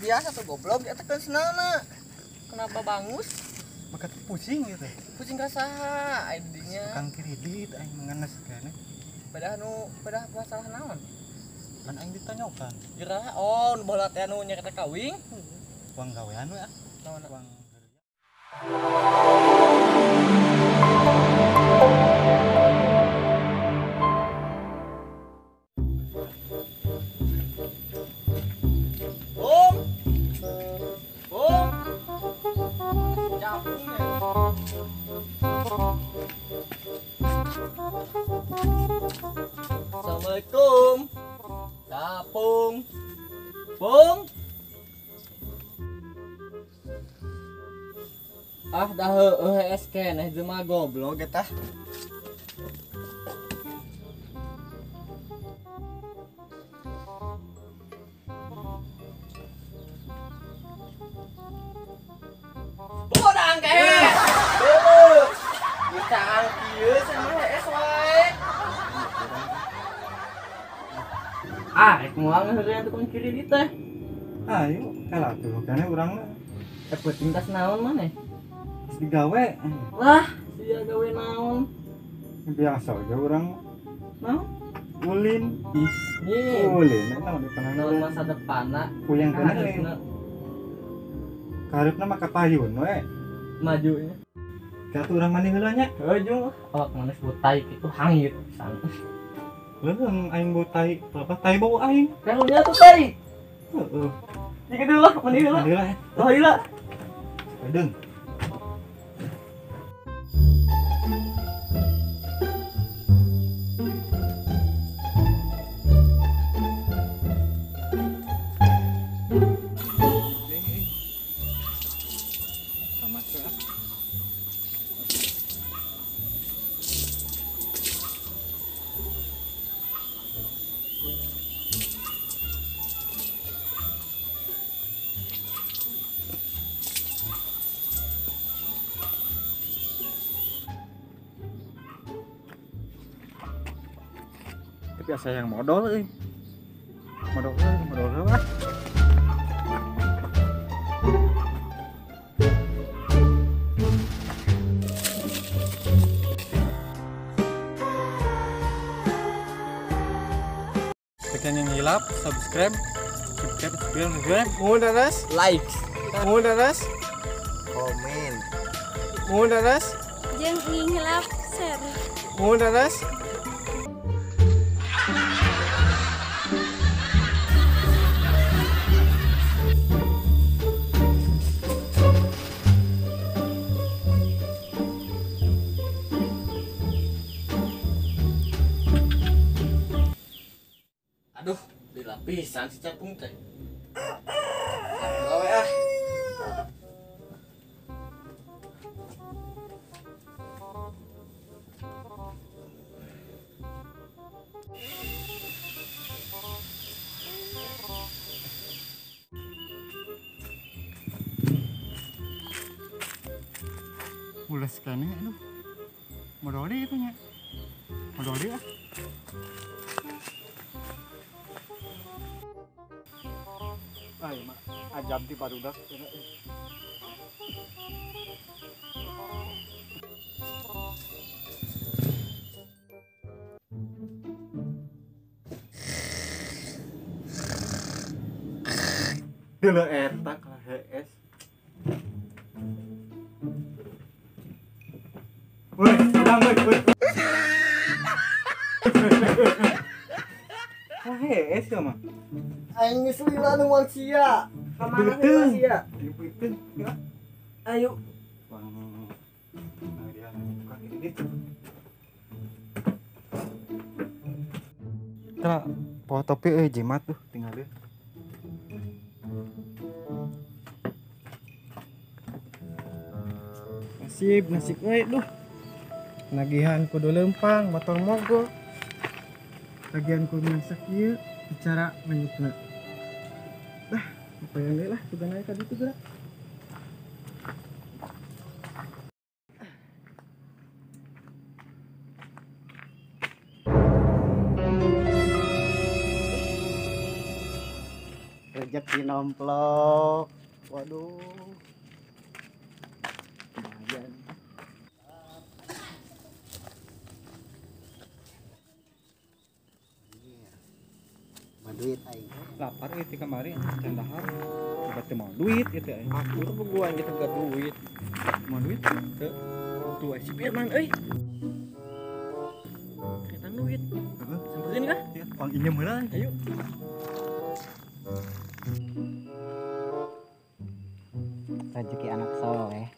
Biasa tuh goblok eta kan senana. Kenapa bangus? Maka tuh pusing gitu. Pusing ka saha ai dinya. Tukang kredit aing mengenes kene. Pedah nu pedah masalah naon? Kan aing ditanyakan. Jera oh nu baheula teh nu nyarita kawing. Uang gawean we ah. Naon uang. Assalamualaikum. Capung. Pung. Ah dah heueuh hees keneh jelema goblok eta. Bodang kehe. Heueuh. Dicaang kieu sama hees wae. Ah, rek moal ngeureun tukang kredit teh. Ayo, kalah tuh kana urang mah. Eh penting tas naon maneh? Geus digawe. Lah, sia gawe naon? Biasa aja urang. Naon? Ulin. Ih, ulin naon di pangan. Naon masa depanna? Kuyang kana. Kaharepna mah kapayun we. Maju nya. Ka urang mandi heula nya. Heuh jeung awak maneh butai kitu hangit pisan. Leuheung aing bau tai, apa tai bau aing. Karunya tuh tai. Heeh. Jika dulu lah, mandi heula. Mandi lah. Oh heula. Adeung. Biasa yang modal euy. Modal euy, modal lah. Tekan yang hilap, subscribe, subscribe, subscribe, subscribe. Mudaras, like, mudaras, komen, mudaras, jeung hilap, share, mudaras. Aduh, dilapisan si capung teh. Gawe ah. Mules keneh aduh. Modal deui kitu nya. Modal deui ah. Ay, mak, ajab di barudak. Dulu eta lah HS. Woi, udang woi, woi. HS ya mah. Aing geus lila nu moal sia. Ka mana heula sia? Di beuteung. Ayo. Bang. Nah, dia tukang kredit. Tah, poho topi euy jimat tuh tinggal deui. Nasib, nasib euy duh. Nagihan kudu leumpang, motor mogok. Tagihan kudu masak ieu bicara manyukna. Dah, apa yang lah sugan aya ka ditu geura. Rezeki nomplok. Waduh. Lumayan. Iya. Duit aing. Lapar euy ti kamari can dahar. Coba teu mau duit ieu teh aing. Aku tuh buguan gitu gak duit. Mau duit? Teu. Tuh si Firman euy. Kereta duit. Heeh. Samperin kah? Ya, pang injem heula. Ayo. Rezeki anak soleh.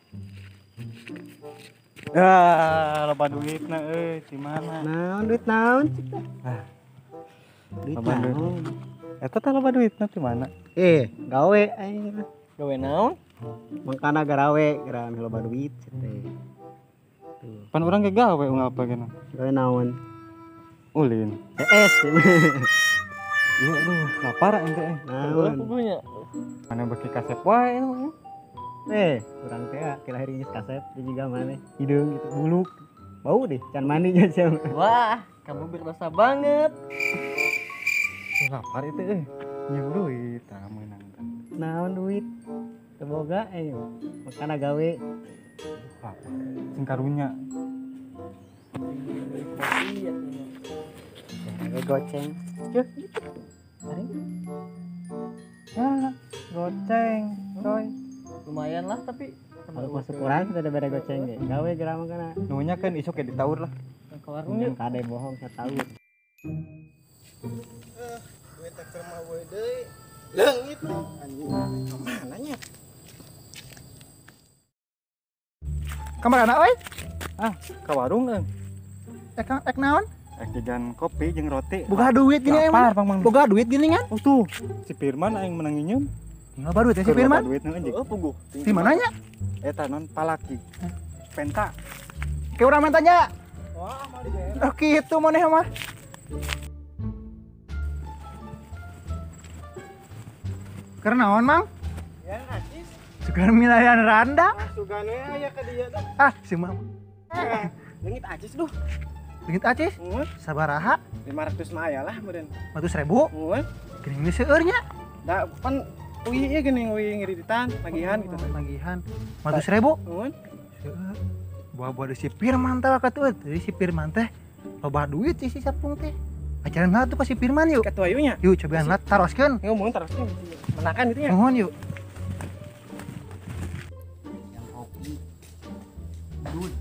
Ah, loba duitna euy, di mana? Naon duit naon? Ah. Duit Loba duit. naon? Eta teh loba duitna di mana? Gawe aing. Gawe naon? Mangkana garawe, gara loba duit teh. Tuh. Pan urang ge gawe unggal apa gena? Gawe naon? Ulin. Es. Iya aduh, lapar aing teh. Naon? Pugunya. Mana beuki kasep wae mah. Urang teh lahir geus kasep juga maneh. Hideung gitu, buluk. Bau deh, can mandinya sia. Wah, kamu berdosa banget. Lapar itu euy. Nyeum duit tah meunang teh. Naon duit? Teu boga aing. Makana gawe. Lapar. Sing karunya. Gawe goceng. Cuh. Ya, goceng, coy. Lumayan lah tapi kalau masuk kurang kita ada beda goceng ge. Gawe geura mah kana. Nuhunnya kan isuk ge ditaur lah. Ke warung yuk. Kade bohong saya tahu. Duit teh keur mah we deui. Leungit anjing. Ka mana nya? Ka mana euy? Ah, ka warung euy. Ek naon? Ek jajan kopi jeung roti. Boga duit gini emang. Boga duit gini kan? Oh tuh, si Firman aing menang nginjem. Loba duit ya si Firman? Duit anjing. Oh, puguh. Di mananya? Eta non palaki. Penta. Ke urang mentanya. Wah, mau dibayar. Oh kitu maneh mah. Keur naon, Mang? Ya, acis. Sugan milayan randa. Ah, sugan we aya ka dieu teh. Ah, si Mang. Leungit acis duh. Leungit acis? Heeh. Sabaraha? 500 mah aya lah meureun. 500.000? Heeh. Geuning geus seueur nya. Da pan uih ieu geuning uih ngiriditan, tagihan gitu. Tagihan. 500.000? Heeh. Seueur. Buah-buah si Firman teh katuh. Jadi si Firman teh loba duit sih si Sapung teh. Ajaran lah tuh ka si Firman yuk. Katuh ayu nya. Yuk cobaan lah taroskeun. Ngomong taroskeun menakan gitu nya. Mohon yuk. Yang kopi. Duit.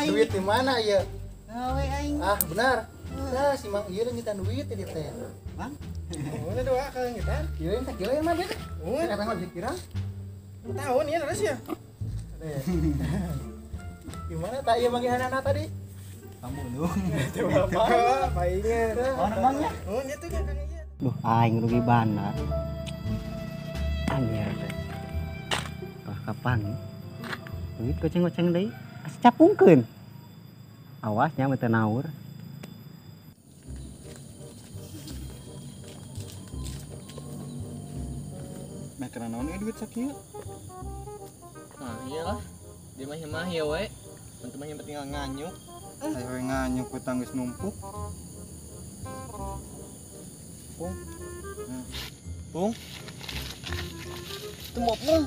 Duit di mana ya? Gawe aing. Ah, benar. Nah, si Mang ieu ngitan duit tadi teh. Bang. Mun doa ka ngitan. Ieu teh kira mah duit. Mun kata mah kira. Tahun ieu terus ya. Gimana tak ieu manggihanana tadi? Kamu lu. Coba apa? Paingan. Orang bangnya. Mun ieu tuh kan ieu. Duh, aing rugi bandar. Anjir teh. Wah, kapan? Duit goceng-goceng deui. Asa capungkeun. Awas nya teu naur. Nah, karena naon ieu duit sakieu? Nah, iyalah. Dia mah mah ya we. Untuk mah yang tinggal nganyuk. Ayo we nganyuk utang geus numpuk. Pung. Pung. Itu mau pung.